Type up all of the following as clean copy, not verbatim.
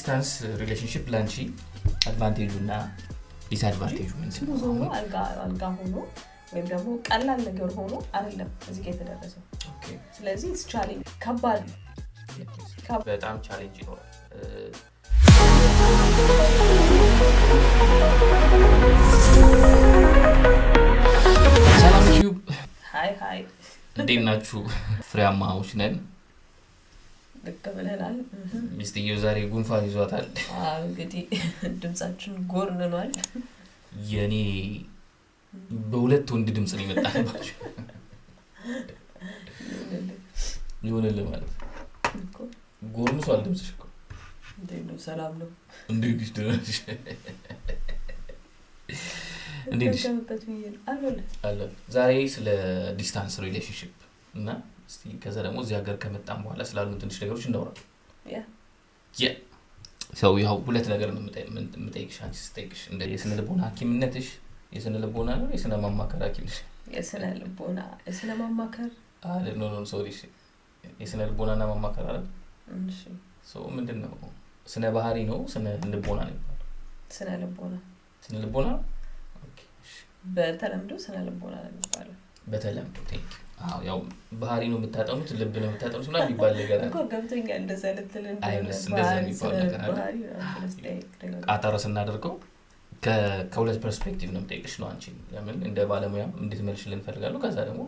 Distance relationship ላንቺ advantage ኡ እና disadvantage ኡ ምንድን ነው? Smooth ሆኖ አልጋ ሆኖ ወይም ደግሞ ቀላል ነገር ሆኖ አይደለም እዚህ ጋ የተደረሰው። ስለዚህ challenge ከባድ ነው። በጣም challenge ይኖራል። ሰላም ዩቲዩብ፣ Hi hi፣ እንዴት ናችሁ? ፍሬያማዎች ነን። ልክ ብለናል። ሚስትየው ዛሬ ጉንፋን ይዟታል። አዎ፣ እንግዲህ ድምጻችን ጎርንኗል። የኔ በሁለት ወንድ ድምፅ ነው የመጣባቸው። ይሆንልህ ማለት እኮ ጎርምሷል ድምፅሽ እኮ። እንዴት ነው? ሰላም ነው? እንዴት ነሽ? ደህና ነሽ? እንዴት ነሽ? ደገምበት ብዬ ነው። አልበለ አለን። ዛሬ ስለ distance relationship እና እስቲ ከዛ ደግሞ እዚህ ሀገር ከመጣም በኋላ ስላሉ ትንሽ ነገሮች እናውራ። ሰው ያው ሁለት ነገር ነው የምጠይቅሽ። አንቺ ስጠይቅሽ እንደ የስነ ልቦና ሐኪምነትሽ የስነ ልቦና ነው የስነ ማማከር ሐኪም ነሽ? የስነ ልቦና የስነ ማማከር። አለ፣ no, no, sorry፣ የስነ ልቦናና ማማከር አለ። እሺ። ሰው ምንድን ነው፣ ስነ ባህሪ ነው ስነ ልቦና ነው የሚባለው? ስነ ልቦና። ስነ ልቦና፣ okay፣ እሺ። በተለምዶ ስነ ልቦና ነው የሚባለው። በተለምዶ፣ thank you። አዎ፣ ያው ባህሪ ነው የምታጠኑት፣ ልብ ነው የምታጠኑት ምናምን የሚባል ነገር አለ። እኮ ገብቶኛል። እንደዛ ልትል እንደሆነ። አይነስ እንደዛ ባህሪ የሚባል ስነ ነገር አለ። ባህሪ ምናምን ብለህ ስጠይቅ ደጋግመህ። አጠር ስናደርገው ከሁለት perspective ነው የምጠይቅሽ ነው። አንቺን ለምን እንደ ባለሙያም እንድትመልሽልን እፈልጋለሁ። ከዛ ደግሞ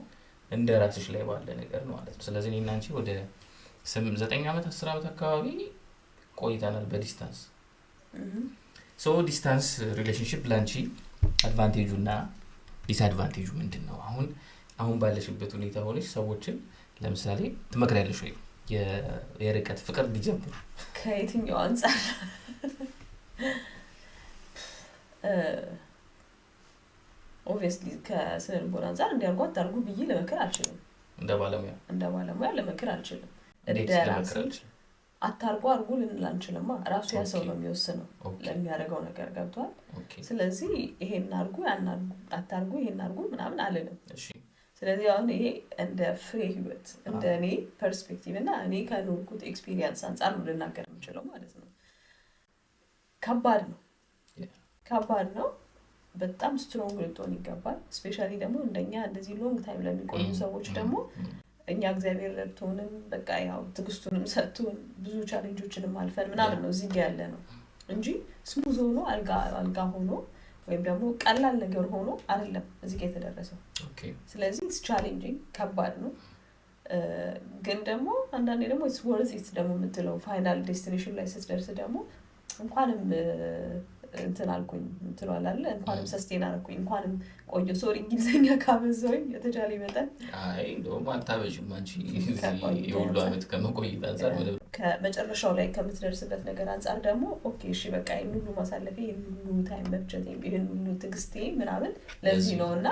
እንደ ራስሽ ላይ ባለ ነገር ነው ማለት ነው። ስለዚህ እኔና አንቺ ወደ 9 ዓመት 10 ዓመት አካባቢ ቆይተናል በ distance። So distance relationship ላንቺ advantage ኡ እና disadvantage ኡ ምንድን ነው? አሁን አሁን ባለሽበት ሁኔታ ሆነሽ ሰዎችን ለምሳሌ ትመክሪያለሽ ወይ የርቀት ፍቅር እንዲጀምሩ? ከየትኛው አንጻር? Obviously ከስነ ልቦና አንጻር እንዲያርጉ አታርጉ ብዬ ለመክር አልችልም። እንደ ባለሙያ። እንደ ባለሙያ ለመክር አልችልም። እንዴት እንደ ለመክር ራሴ አልችልም? አታርጉ አርጉ ልንል አንችልማ። ራሱ ያ ሰው ነው የሚወስነው ለሚያደርገው ነገር፣ ገብቷል። ስለዚህ ይሄን አርጉ ያን አርጉ አታርጉ ይሄን አርጉ ምናምን አልልም። ስለዚህ አሁን ይሄ እንደ ፍሬ ህይወት እንደ እኔ perspective እና እኔ ከኖርኩት experience አንጻር ነው ልናገር የምችለው ማለት ነው። ከባድ ነው። ከባድ ነው። በጣም strong ልትሆን ይገባል። Especially ደግሞ እንደኛ እንደዚህ long time ለሚቆዩ ሰዎች ደግሞ እኛ እግዚአብሔር ረድቶንም በቃ ያው ትዕግስቱንም ሰጥቶን ብዙ challenge ኦችንም አልፈን ምናምን ነው እዚህ ጋ ያለ ነው እንጂ smooth ሆኖ አልጋ አልጋ ሆኖ ወይም ደግሞ ቀላል ነገር ሆኖ አይደለም እዚህ ጋ የተደረሰው። ስለዚህ it's challenging፣ ከባድ ነው። ግን ደግሞ አንዳንዴ ደግሞ it's worth it ደግሞ የምትለው final destination ላይ ስትደርስ ደግሞ እንኳንም እንትን አልኩኝ ትለዋል አለ፣ እንኳንም sustain አደረኩኝ፣ እንኳንም ቆየ። Sorry እንግሊዝኛ ካበዛሁኝ፣ የተቻለ መጠን። አይ፣ እንደውም አታበዥም አንቺ እዚህ ከቆይታ የሁሉ አንጻር። ዓመት ከመቆየት አንጻር ምንም። ከመጨረሻው ላይ ከምትደርስበት ነገር አንጻር ደግሞ okay እሺ በቃ ይህን ሁሉ ማሳለፌ፣ ይህን ሁሉ time መፍጀቴ፣ ይህን ሁሉ ትዕግስቴ ምናምን ለዚህ ነው እና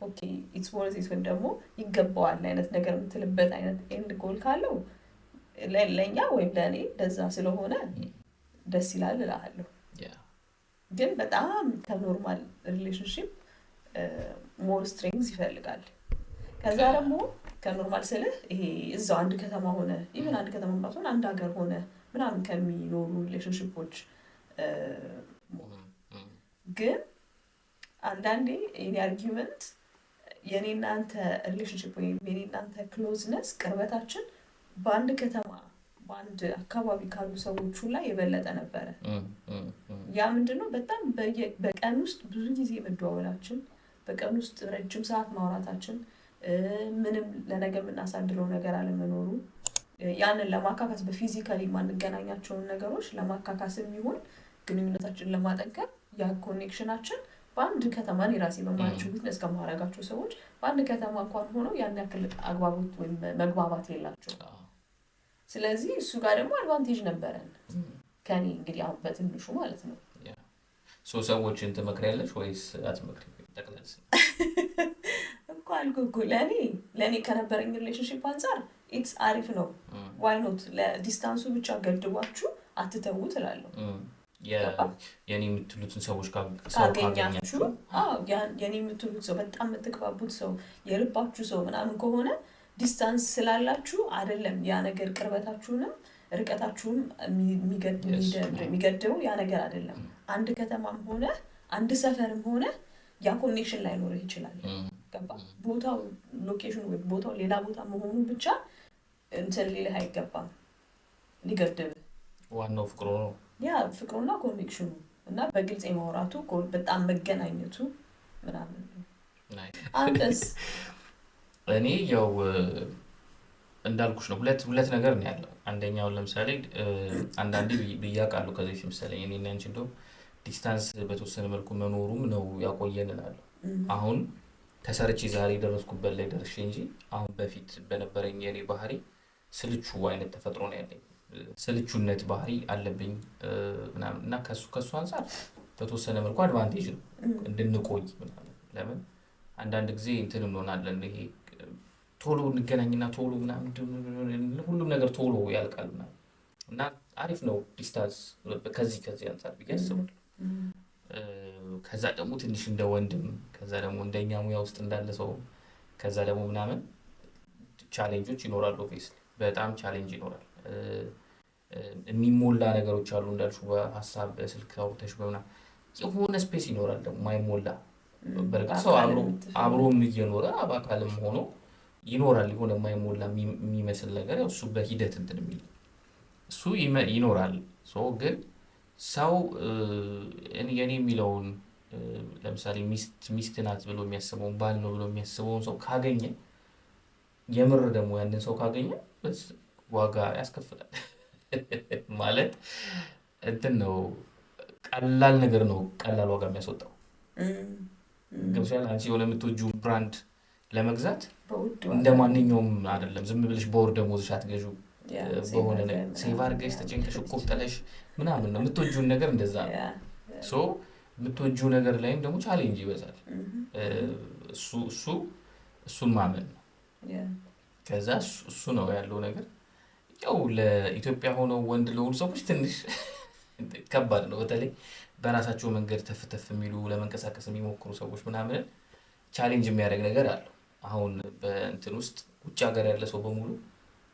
okay it's worth it ወይም ደግሞ ይገባዋል አይነት ነገር የምትልበት አይነት end goal ካለው ለእኛ ወይም ለእኔ ለዛ ስለሆነ ደስ ይላል እልሃለሁ። ግን በጣም ከ normal relationship more strength ይፈልጋል። ከዛ ደግሞ ከ normal ስልህ ይሄ እዛው አንድ ከተማ ሆነ፣ even አንድ ከተማ ባትሆን አንድ ሀገር ሆነ ምናምን ከሚኖሩ relationship ኦች። ግን አንዳንዴ የኔ argument የኔና አንተ relationship ወይም የኔና አንተ closeness፣ ቅርበታችን በአንድ ከተማ በአንድ አካባቢ ካሉ ሰዎች ሁላ የበለጠ ነበረ። ያ ምንድን ነው፣ በጣም በቀን ውስጥ ብዙ ጊዜ መደዋወላችን፣ በቀን ውስጥ ረጅም ሰዓት ማውራታችን፣ ምንም ለነገ የምናሳድረው ነገር አለመኖሩ፣ ያንን ለማካካስ በ physically የማንገናኛቸውን ነገሮች ለማካካስ የሚሆን ግንኙነታችንን ለማጠንከር ያ connection ኣችን በአንድ ከተማ እኔ ራሴ በማያቸው witness ከማደርጋቸው ሰዎች በአንድ ከተማ እንኳን ሆነው ያን ያክል አግባቦት ወይም መግባባት የላቸውም። ስለዚህ እሱ ጋር ደግሞ advantage ነበረን ከኔ እንግዲህ አሁን በትንሹ ማለት ነው። So ሰዎችን ትመክሪያለሽ ወይስ አትመክሪም? ጠቅለል እኮ አልኩህ እኮ ለእኔ ከነበረኝ relationship አንጻር it's አሪፍ ነው። Why not? ለ distance ኡ ብቻ ገድቧችሁ አትተዉት እላለሁ። የኔ የምትሉትን ሰዎች ሰው ካገኛችሁ፣ አዎ፣ የኔ የምትሉት ሰው፣ በጣም የምትግባቡት ሰው፣ የልባችሁ ሰው ምናምን ከሆነ distance ስላላችሁ አይደለም ያ ነገር ቅርበታችሁንም ርቀታችሁም የሚገድበው ያ ነገር አይደለም። አንድ ከተማም ሆነ አንድ ሰፈርም ሆነ ያ connection ላይኖርህ ይችላል። ገባ? ቦታው location ኑ ወይ ቦታው ሌላ ቦታ መሆኑ ብቻ እንትን ሊልህ አይገባም፣ ሊገድብህ። ዋናው ፍቅሩ ነው። ያ ፍቅሩና connection ኑ እና በግልጽ የማውራቱ፣ በጣም መገናኘቱ ምናምን ነው። አንተስ? እኔ ያው እንዳልኩሽ ነው፣ ሁለት ሁለት ነገር ነው ያለው። አንደኛውን ለምሳሌ አንዳንዴ ብዬ አውቃለሁ ከዚህ በፊት መሰለኝ፣ እኔና አንቺ እንደውም distance በተወሰነ መልኩ መኖሩም ነው ያቆየን እላለሁ። አሁን ተሰርቼ ዛሬ የደረስኩበት ላይ ደርሼ እንጂ አሁን በፊት በነበረኝ የኔ ባህሪ ስልቹ አይነት ተፈጥሮ ነው ያለኝ። ስልቹነት ባህሪ አለብኝ ምናምን እና ከሱ አንጻር በተወሰነ መልኩ advantage ነው እንድንቆይ ምናምን። ለምን አንዳንድ ጊዜ እንትን እንሆናለን፣ ይሄ ቶሎ እንገናኝና ቶሎ ምናምን ሁሉም ነገር ቶሎ ያልቃል ምናምን እና አሪፍ ነው distance ከዚህ አንጻር ብዬ አስባለሁ። ከዛ ደግሞ ትንሽ እንደ ወንድም፣ ከዛ ደግሞ እንደኛ ሙያ ውስጥ እንዳለ ሰው፣ ከዛ ደግሞ ምናምን challenge ኦች ይኖራሉ። Obviously በጣም challenge ይኖራል። የሚሞላ ነገሮች አሉ እንዳልሽው፣ በሀሳብ በስልክ አውርተሽ በምናምን የሆነ space ይኖራል ደግሞ ማይሞላ። በእርግጥ ሰው አብሮም እየኖረ በአካልም ሆኖ ይኖራል፣ የሆነ የማይሞላ የሚመስል ነገር። ያው እሱ በሂደት እንትን የሚል እሱ ይኖራል። ግን ሰው የኔ የሚለውን፣ ለምሳሌ ሚስት ናት ብሎ የሚያስበውን፣ ባል ነው ብሎ የሚያስበውን ሰው ካገኘ፣ የምር ደግሞ ያንን ሰው ካገኘ ዋጋ ያስከፍላል። ማለት እንትን ነው፣ ቀላል ነገር ነው ቀላል ዋጋ የሚያስወጣው። ገብቶሻል? አንቺ የሆነ የምትወጂው brand ለመግዛት እንደ ማንኛውም አይደለም። ዝም ብለሽ በወር ደሞዝሽ አትገዢው። በሆነ save አድርገሽ፣ ተጨንቀሽ፣ እቁብ ጥለሽ ምናምን ነው የምትወጂውን ነገር፣ እንደዛ ነው። So የምትወጂው ነገር ላይም ደግሞ challenge ይበዛል። እሱ እሱ እሱን ማመን ነው። ከዛ እሱ ነው ያለው ነገር። ያው ለኢትዮጵያ ሆነው ወንድ ለሆኑ ሰዎች ትንሽ ከባድ ነው። በተለይ በራሳቸው መንገድ ተፍ ተፍ የሚሉ፣ ለመንቀሳቀስ የሚሞክሩ ሰዎች ምናምን challenge የሚያደርግ ነገር አለው። አሁን በእንትን ውስጥ ውጭ ሀገር ያለ ሰው በሙሉ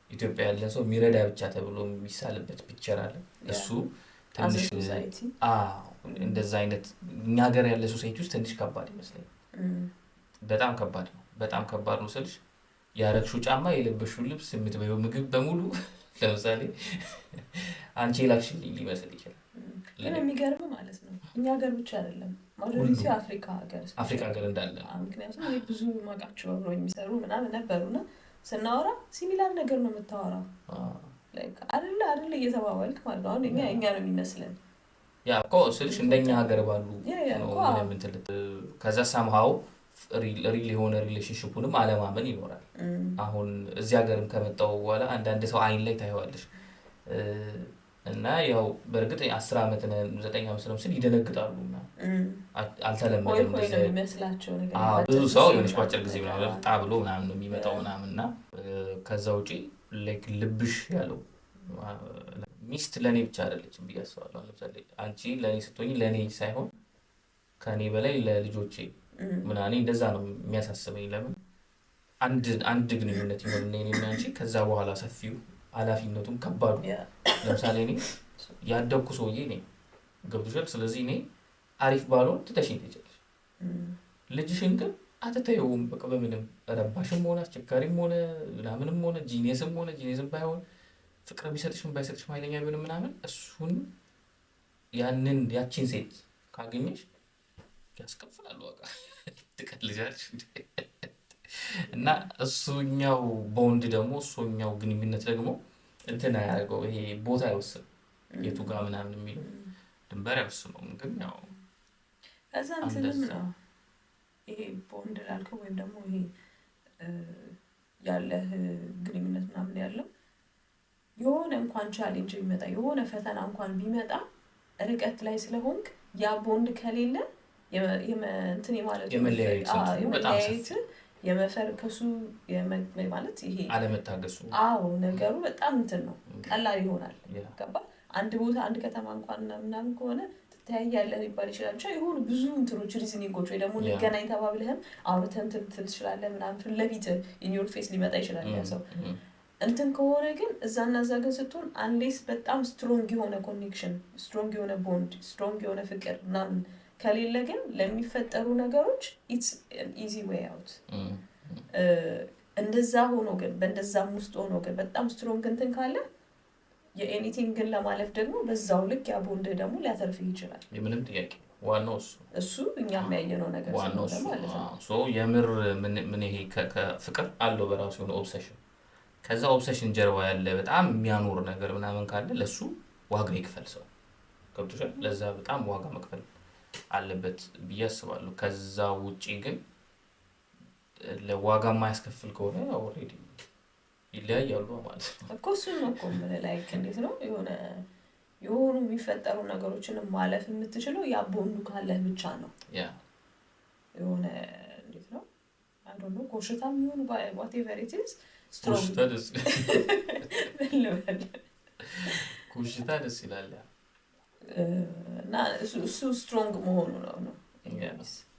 ኢትዮጵያ ያለን ሰው የሚረዳ ብቻ ተብሎ የሚሳልበት picture አለ። እሱ ትንሽ እንደዛ አይነት እኛ ሀገር ያለ society ውስጥ ትንሽ ከባድ ይመስለኛል። በጣም ከባድ ነው። በጣም ከባድ ነው ስልሽ ያረግሽው ጫማ፣ የለበሽው ልብስ፣ የምትበይው ምግብ በሙሉ ለምሳሌ አንቺ የላክሽልኝ ሊመስል ይችላል። ግን የሚገርም ማለት ነው እኛ ሀገር ብቻ አይደለም፣ majority አፍሪካ ሀገር። አፍሪካ ሀገር እንዳለ። ምክንያቱም እኔ ብዙ ማውቃቸው አብረው የሚሰሩ ምናምን ነበሩና ስናወራ similar ነገር ነው የምታወራው፣ አይደለ አይደለ እየተባባልክ ማለት ነው። አሁን እኛ እኛ ነው የሚመስለን። ያ እኮ ስልሽ እንደኛ ሀገር ባሉ ነው ምንም እንትን። ከዛ somehow real የሆነ relationship ኡንም አለማመን ይኖራል። አሁን እዚህ ሀገርም ከመጣው በኋላ አንዳንድ ሰው አይን ላይ ታየዋለሽ እና ያው በእርግጥ 10 ዓመት ነን፣ 9 ዓመት ነው ስል ይደነግጣሉ። አልተለመደም። ብዙ ሰው የሆነች በአጭር ጊዜ ምናምን ጣ ብሎ ምናምን ነው የሚመጣው ምናምን። እና ከዛ ውጪ like ልብሽ ያለው ሚስት ለእኔ ብቻ አይደለችም ብዬ አስባለሁ። ለምሳሌ አንቺ ለእኔ ስትሆኝ ለእኔ ሳይሆን ከእኔ በላይ ለልጆቼ ምናምን እንደዛ ነው የሚያሳስበኝ። ለምን አንድ አንድ ግንኙነት ይሆን እኔና አንቺ፣ ከዛ በኋላ ሰፊው ኃላፊነቱም ከባዱ፣ ለምሳሌ እኔ ያደግኩ ሰውዬ ነኝ፣ ገብቶሻል። ስለዚህ እኔ አሪፍ ባልሆን ትተሽኝ ትሄጃለሽ። ልጅሽን ግን አትተይውም። በቃ በምንም ረባሽም ሆነ አስቸጋሪም ሆነ ምናምንም ሆነ genius ም ሆነ genius ም ባይሆን፣ ፍቅር ቢሰጥሽም ባይሰጥሽም፣ ኃይለኛ ቢሆንም ምናምን እሱን ያንን ያቺን ሴት ካገኘሽ ያስከፍላል ዋጋ። ትቀልጃለሽ። እና እሱኛው ቦንድ ደግሞ እሱኛው ግንኙነት ደግሞ እንትን አያደርገው፣ ይሄ ቦታ አይወስንም፣ የቱ ጋር ምናምን የሚለው ድንበር አይወስነውም። ግን ያው ከዛ እንትንም ነው ይሄ ቦንድ ላልከው ወይም ደግሞ ይሄ ያለህ ግንኙነት ምናምን ያለው የሆነ እንኳን challenge ቢመጣ፣ የሆነ ፈተና እንኳን ቢመጣ ርቀት ላይ ስለሆንክ ያ ቦንድ ከሌለ እንትን የማለቱ የመለያየት የመፈርከሱ ማለት ይሄ አለመታገሱ። አዎ፣ ነገሩ በጣም እንትን ነው፣ ቀላል ይሆናል። ገባ? አንድ ቦታ አንድ ከተማ እንኳን ምናምን ከሆነ ትተያያለህ ሊባል ይችላል። ብቻ የሆኑ ብዙ እንትኖች reasoning ኦች ወይ ደግሞ እንገናኝ ተባብለህም አውርተህ እንትን ትል ትችላለህ ምናምን፣ ፊት ለፊት in your face ሊመጣ ይችላል ያ ሰው። እንትን ከሆነ ግን እዛና እዛ ግን ስትሆን unless በጣም strong የሆነ connection፣ strong የሆነ bond፣ strong የሆነ ፍቅር ምናምን ከሌለ ግን ለሚፈጠሩ ነገሮች it's easy way out። እንደዛ ሆኖ ግን፣ በእንደዛም ውስጥ ሆኖ ግን በጣም strong እንትን ካለ የ anything ግን ለማለፍ ደግሞ በዛው ልክ ያ ቦንድ ደግሞ ሊያተርፍህ ይችላል። የምንም ጥያቄ ዋናው እሱ። እሱ እኛም ያየነው ነገር ዋናው ስለሆነ እሱ ማለት ነው። So የምር ምን ይሄ ከፍቅር አለው በራሱ የሆነ obsession፣ ከዛ obsession ጀርባ ያለ በጣም የሚያኖር ነገር ምናምን ካለ ለሱ ዋጋ ይክፈል ሰው። ገብቶሻል? ለዛ በጣም ዋጋ መክፈል አለበት ብዬ አስባለሁ። ከዛ ውጪ ግን ለዋጋ የማያስከፍል ከሆነ already ይለያያሉ ማለት ነው። እኮ እሱን ነው እኮ የምልህ። Like እንዴት ነው፣ የሆነ የሆኑ የሚፈጠሩ ነገሮችንም ማለፍ የምትችለው ያ ቦንዱ ካለህ ብቻ ነው። የሆነ እንዴት ነው፣ I don't know፣ ኮሽታም ይሁን whatever it is strong ኮሽታ ደስ ልበል። ኮሽታ ደስ ይላል። Yeah. እና እሱ strong መሆኑ ነው።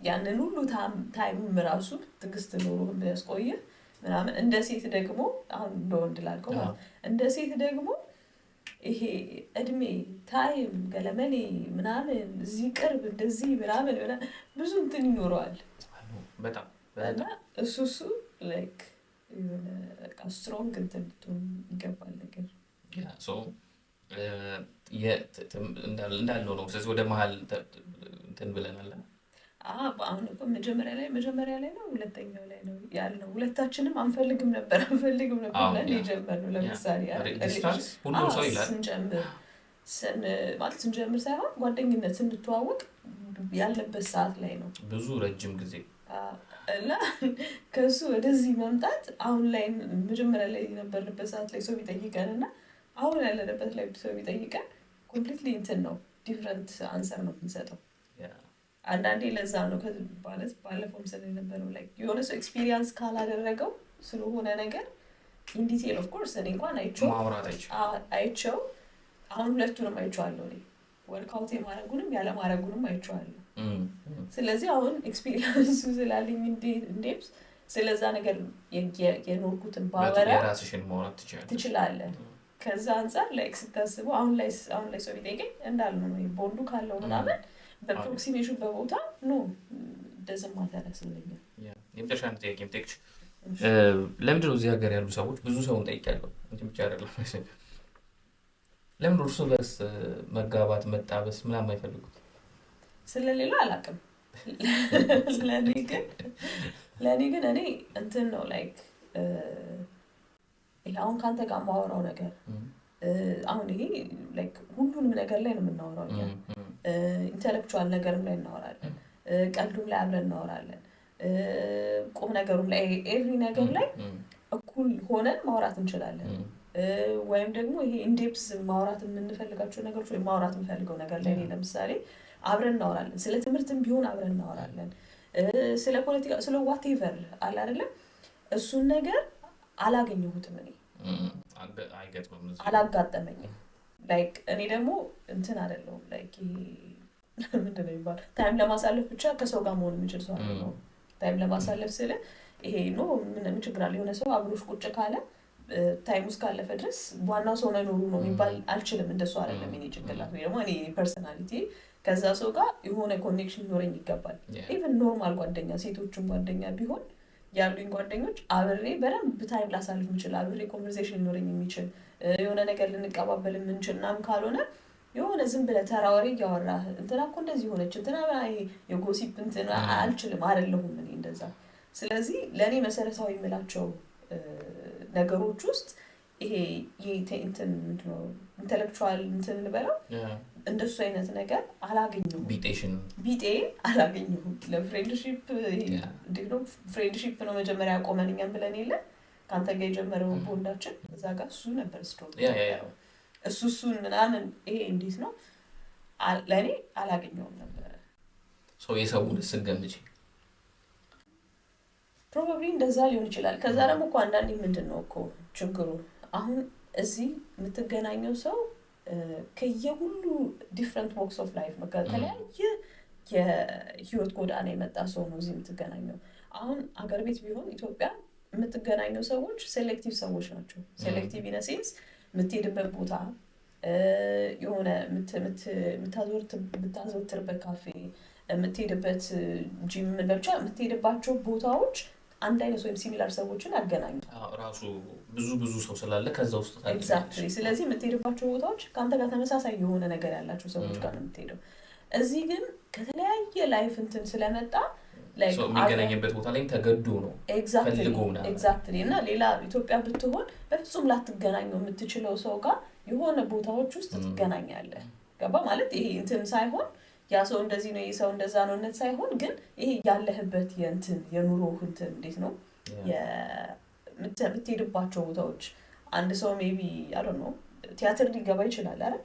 ያንን ሁሉ time ም ራሱ ትዕግስት ኖሮ የሚያስቆይህ ምናምን። እንደ ሴት ደግሞ፣ አሁን እንደ ወንድ ላልከው ማለት፣ እንደ ሴት ደግሞ ይሄ እድሜ፣ time፣ ገለመኔ ምናምን፣ እዚህ ቅርብ እንደዚህ ምናምን ምናምን ብዙ እንትን ይኖረዋል። በጣም። እና እሱ like የሆነ በቃ strong እንትን ልትሆን ይገባል ነገር። Yeah, so እንዳልነው ነው። ስለዚህ ወደ መሀል እንትን ብለናል። አሁን እኮ መጀመሪያ ላይ ነው፣ ሁለተኛው ላይ ነው ያልነው፣ ሁለታችንም አንፈልግም ነበር ብለን የጀመርነው። ለምሳሌ distance ሁሉም ሰው ይላል። ስንጀምር ማለት ስንጀምር ሳይሆን ጓደኝነት ስንተዋወቅ ያለበት ሰዓት ላይ ነው። ብዙ ረጅም ጊዜ። እና ከእሱ ወደዚህ መምጣት፣ አሁን ላይ መጀመሪያ ላይ የነበርንበት ሰዓት ላይ ሰው ቢጠይቀን እና አሁን ያለንበት ላይ ሰው ቢጠይቀን completely እንትን ነው፣ different answer ነው የምንሰጠው። አንዳንዴ ለዛ ነው ማለት ባለፈውም ስለ የነበረው ላይ የሆነ ሰው experience ካላደረገው ስለሆነ ነገር in detail፣ of course እኔ እንኳን አይቼው ማውራት አይችልም። አይቼው፣ አሁን ሁለቱንም አይቼዋለሁ። እኔ work out የማድረጉንም ያለማድረጉንም አይቼዋለሁ። ስለዚህ አሁን experience ኡ ስላለኝ in depth ስለዛ ነገር የኖርኩትን ባወራ የራስሽን ማውራት ትችላለሽ። ትችላለህ። ከዛ አንጻር like ስታስበው አሁን ላይ ሰው ቢጠይቀኝ እንዳልነው ነው፣ ቦንዱ ካለው ምናምን በ approximation በቦታ no doesn't matter ያስብለኛል። የመጨረሻ አንድ ጥያቄ የምጠይቅሽ፣ ለምንድን ነው እዚህ ሀገር ያሉ ሰዎች፣ ብዙ ሰውን ጠይቄያለሁ፣ አንቺ ብቻ አይደለም፣ ለምንድን ነው እርስ በርስ መጋባት፣ መጣበስ ምናምን አይፈልጉት? ስለሌላ አላውቅም። ለእኔ ግን እኔ እንትን ነው፣ like ይሄ አሁን ከአንተ ጋር የማወራው ነገር፣ አሁን ይሄ like ሁሉንም ነገር ላይ ነው የምናወራው እኛ። Intellectual ነገርም ላይ እናወራለን፣ ቀልዱም ላይ አብረን እናወራለን፣ ቁም ነገሩም ላይ፣ every ነገር ላይ እኩል ሆነን ማውራት እንችላለን። ወይም ደግሞ ይሄ in depth ማውራት የምንፈልጋቸው ነገሮች ወይም ማውራት የምፈልገው ነገር ላይ እኔ ለምሳሌ አብረን እናወራለን። ስለ ትምህርትም ቢሆን አብረን እናወራለን። ስለ ፖለቲካ፣ ስለ whatever አለ አይደለም፣ እሱን ነገር አላገኘሁትም እኔ። አይገጥምም እዚህ። አላጋጠመኝም። Like እኔ ደግሞ እንትን አይደለሁም፣ like ይሄ ምንድን ነው የሚባለው፣ time ለማሳለፍ ብቻ ከሰው ጋር መሆን የምችል ሰው አይደለሁም። Time ለማሳለፍ ስለ ይሄ no ምን ችግር አለ፣ የሆነ ሰው አብሮሽ ቁጭ ካለ time ውስጥ ካለፈ ድረስ ዋናው ሰው መኖሩ ነው የሚባል አልችልም። እንደሱ አይደለም የኔ ጭንቅላት ወይ ደግሞ እኔ personality። ከዛ ሰው ጋር የሆነ connection ሊኖረኝ ይገባል። Even normal ጓደኛ፣ ሴቶችን ጓደኛ ቢሆን፣ ያሉኝ ጓደኞች አብሬ በደንብ time ላሳልፍ የምችል፣ አብሬ conversation ሊኖረኝ የሚችል፣ የሆነ ነገር ልንቀባበል የምንችል ምናምን ካልሆነ የሆነ ዝም ብለህ ተራ ወሬ እያወራህ እንትና እኮ እንደዚህ ሆነች እንትና ይሄ የ gossip እንትን አልችልም፣ አይደለሁም እኔ እንደዛ። ስለዚህ ለእኔ መሰረታዊ የምላቸው ነገሮች ውስጥ ይሄ እንትን ምንድነው intellectual እንትን ልበለው፣ እንደሱ አይነት ነገር አላገኘሁም። ቢጤሽን። ቢጤ አላገኘሁም። ለ friendship እንዴት ነው፣ friendship ነው መጀመሪያ ያቆመን እኛም ብለን የለ፣ ከአንተ ጋር የጀመረው ቦንዳችን እዛ ጋር እሱ ነበር strong። እሱን ምናምን ይሄ እንዴት ነው ለእኔ አላገኘውም ነበረ። ሰው የሰውን ስገምች Probably እንደዛ ሊሆን ይችላል። ከዛ ደግሞ እኮ አንዳንዴ ምንድን ነው እኮ ችግሩ፣ አሁን እዚህ የምትገናኘው ሰው ከየሁሉ different walks of life ነው፣ ከተለያየ የህይወት ጎዳና የመጣ ሰው ነው እዚህ የምትገናኘው። አሁን አገር ቤት ቢሆን ኢትዮጵያ የምትገናኘው ሰዎች selective ሰዎች ናቸው። Selective in a sense የምትሄድበት ቦታ፣ የሆነ የምታዘወትርበት ካፌ፣ የምትሄድበት ጂም፣ ብቻ የምትሄድባቸው ቦታዎች አንድ አይነት ወይም similar ሰዎችን ያገናኙ። ራሱ ብዙ ብዙ ሰው ስላለ ከዛ ውስጥ። Exactly። ስለዚህ የምትሄድባቸው ቦታዎች ከአንተ ጋር ተመሳሳይ የሆነ ነገር ያላቸው ሰዎች ጋር ነው የምትሄደው። እዚህ ግን ከተለያየ life እንትን ስለመጣ የሚገናኝበት ቦታ ላይም ተገዶ ነው። Exactly። እና ሌላ ኢትዮጵያ ብትሆን በፍጹም ላትገናኘው የምትችለው ሰው ጋር የሆነ ቦታዎች ውስጥ ትገናኛለህ። ገባ? ማለት ይሄ እንትን ሳይሆን ያ ሰው እንደዚህ ነው፣ ይህ ሰው እንደዛ ነው እነት ሳይሆን፣ ግን ይሄ ያለህበት የእንትን የኑሮ እንትን እንዴት ነው የምትሄድባቸው ቦታዎች፣ አንድ ሰው maybe, I don't know, ቲያትር ሊገባ ይችላል አይደል?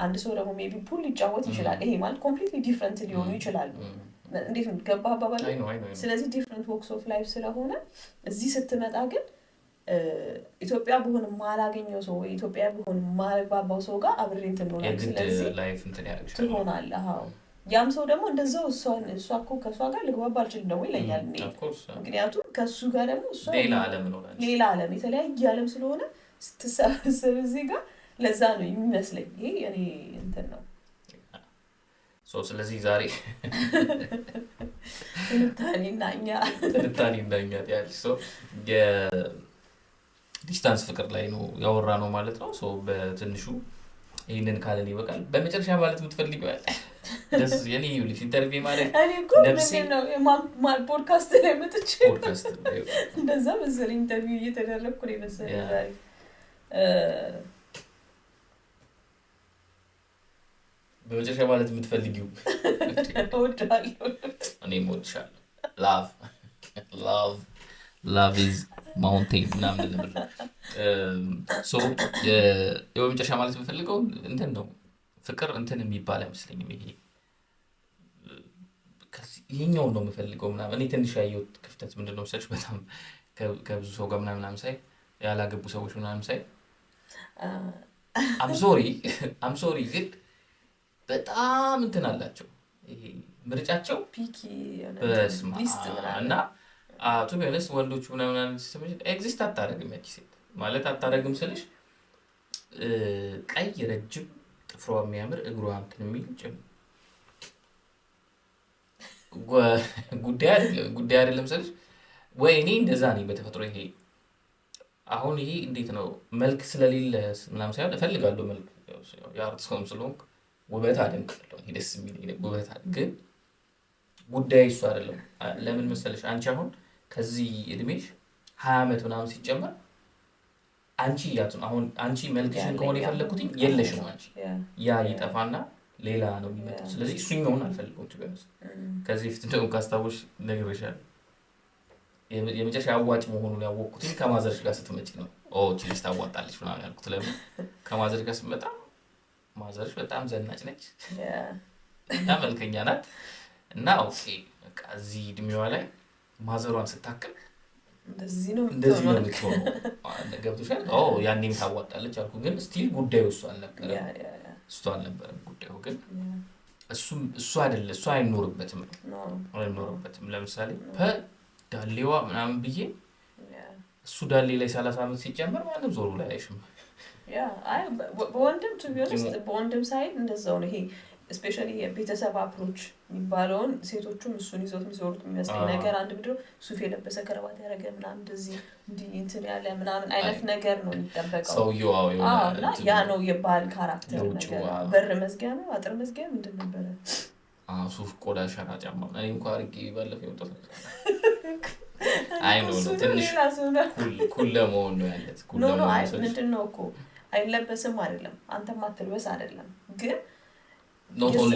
አንድ ሰው ደግሞ maybe pool ሊጫወት ይችላል። ይሄ ማለት completely different ሊሆኑ ይችላሉ። እንዴት ነው፣ ገባ አባባል? ስለዚህ different walks of life ስለሆነ እዚህ ስትመጣ ግን ኢትዮጵያ ብሆን ማላገኘው ሰው ወይ ኢትዮጵያ ብሆን ማልግባባው ሰው ጋር አብሬ እንትን እንሆናለን። ስለዚህ ትሆናለህ። አዎ፣ ያም ሰው ደግሞ እንደዛው እሷ እኮ ከእሷ ጋር ልግባባ አልችልም ደግሞ ይለኛል። እኔ ምክንያቱም ከእሱ ጋር ደግሞ እሷ ሌላ ዓለም፣ የተለያየ ዓለም ስለሆነ ስትሰበሰብ እዚህ ጋር፣ ለዛ ነው የሚመስለኝ። ይሄ የኔ እንትን ነው። ስለዚህ ዛሬ ትንታኔ እና እኛ ትንታኔ እና እኛ ያልሽ ሰው የ distance ፍቅር ላይ ነው ያወራ ነው ማለት ነው። በትንሹ ይህንን ካለን ይበቃል። በመጨረሻ ማለት የምትፈልጊው ያለ? ደስ የኔ ይኸውልሽ interview ማለት እኔ እኮ ምንድን ነው ፖድካስት ላይ መጥቼ ፖድካስት እንደዛ መሰለኝ፣ interview እየተደረግኩ ነው የመሰለኝ ዛሬ። በመጨረሻ ማለት የምትፈልጊው? እወድሃለሁ። እኔም እወድሻለሁ። Love, love, love is mountain ምናምን ነበር። So በመጨረሻ ማለት የምፈልገው እንትን ነው፣ ፍቅር እንትን የሚባል አይመስለኝም። ይሄ ይሄኛውን ነው የምፈልገው ምናምን። እኔ ትንሽ ያየሁት ክፍተት ምንድን ነው መሰለሽ? በጣም ከብዙ ሰው ጋር ምናምን ሳይ፣ ያላገቡ ሰዎች ምናምን ሳይ፣ I'm sorry, I'm sorry፣ ግን በጣም እንትን አላቸው፣ ይሄ ምርጫቸው picky በስመ list አብ። ምናምን። እና to be honest ወንዶቹ ምናምን exist አታረግም ያቺ ሴት፣ ማለት አታረግም ስልሽ ቀይ፣ ረጅም፣ ጥፍሯ የሚያምር፣ እግሯ እንትን የሚል ጭም ጉዳይ አይደለም። ጉዳይ አይደለም ስልሽ ወይ እኔ እንደዛ ነኝ በተፈጥሮ። ይሄ አሁን ይሄ እንዴት ነው፣ መልክ ስለሌለ ምናምን ሳይሆን እፈልጋለሁ መልክ፣ የ art ሰውም ስለሆንኩ ውበት አደንቃለሁ። ይሄ ደስ የሚለኝ ውበት ግን ጉዳይ እሱ አይደለም። ለምን መሰለሽ? አንቺ አሁን ከዚህ እድሜሽ 20 ዓመት ምናምን ሲጨመር አንቺ ያቱን አሁን አንቺ መልክሽን ከሆነ የፈለግኩትኝ የለሽም አንቺ፣ ያ ይጠፋና ሌላ ነው የሚመጣው። ስለዚህ እሱኛውን አልፈልገውም። To be honest ከዚህ በፊት እንደውም ካስታወሽ ነግሬሻለሁ። የመጨረሻ አዋጭ መሆኑን ያወቅኩትኝ ከማዘርሽ ጋር ስትመጪ ነው። ኦ እቺ ልጅ ታዋጣለች ምናምን ያልኩት። ለምን? ከማዘርሽ ጋር ስትመጣ ማዘርሽ በጣም ዘናጭ ነች እና መልከኛ ናት እና okay በቃ እዚህ እድሜዋ ላይ ማዘሯን ስታክል እንደዚህ ነው። እንደዚህ ነው የምትሆነው። ገብቶሻል? ኦ ያኔም ታዋጣለች አልኩ። ግን still ጉዳዩ እሱ አልነበረም፣ እሱ አልነበረም ጉዳዩ። ግን እሱም እሱ አይደለ፣ እሱ አይኖርበትም አይኖርበትም። ለምሳሌ ዳሌዋ ምናምን ብዬ እሱ ዳሌ ላይ 30 ዓመት ሲጨመር ማንም ዞር ብሎ አያይሽም። በወንድም to be honest በወንድም side እንደዛው ነው። ይሄ especially የቤተሰብ approach የሚባለውን ሴቶቹም እሱን ይዘውት የሚዞሩት የሚመስለኝ ነገር አንድ ምድሮ ሱፍ የለበሰ፣ ከረባት ያደረገ ምናምን፣ እንደዚህ እንዲህ እንትን ያለ ምናምን አይነት ነገር ነው የሚጠበቀው። ሰውየው እና ያ ነው የባል character ነገር። በር መዝጊያ ነው፣ አጥር መዝጊያ ምንድን ነበረ? ሱፍ፣ ቆዳ፣ ሸራ ጫማ። እኔ እንኳ አድርጌ ባለፈው የወጣሁት አይ ነው ትንሽ cool ለመሆን ነው ያለት። No, no፣ ምንድን ነው እኮ አይለበስም አይደለም፣ አንተም አትልበስ አይደለም፣ ግን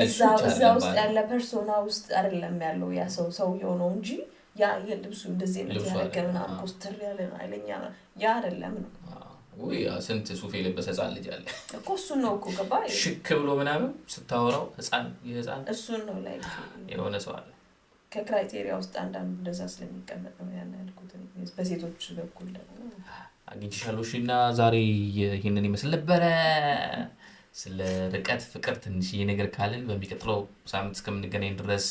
እዛ ውስጥ ያለ persona ውስጥ አይደለም ያለው፣ ያ ሰው ሰውየው ነው እንጂ ያ የልብሱ እንደዚህ አይነት ያደረገ ምናምን ኮስተር ያለ ኃይለኛ ያ አይደለም ነው። ውይ ስንት ሱፍ የለበሰ ህፃን ልጅ አለ። እኮ እሱን ነው እኮ፣ ገባ? ሽክ ብሎ ምናምን ስታወራው ህፃን የህፃን እሱን ነው ላይ የሆነ ሰው አለ። ከ criteria ውስጥ አንዳንዱ እንደዛ ስለሚቀመጥ ነው ያን ያልኩት። በሴቶች በኩል ደግሞ አግኝቼሻለሁ። እሺ፣ እና ዛሬ ይህንን ይመስል ነበረ። ስለ ርቀት ፍቅር ትንሽዬ ነገር ካልን በሚቀጥለው ሳምንት እስከምንገናኝ ድረስ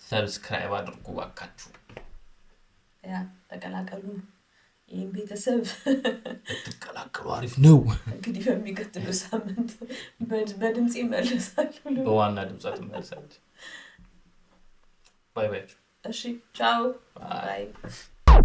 subscribe አድርጉ ባካችሁ። Yeah፣ ተቀላቀሉ። ይህን ቤተሰብ ብትቀላቀሉ አሪፍ ነው። እንግዲህ በሚቀጥለው ሳምንት በድምፅ ይመለሳሉ። በዋና ድምጿ ትመለሳለች። Bye bye። እሺ፣ ቻው። Bye። Bye።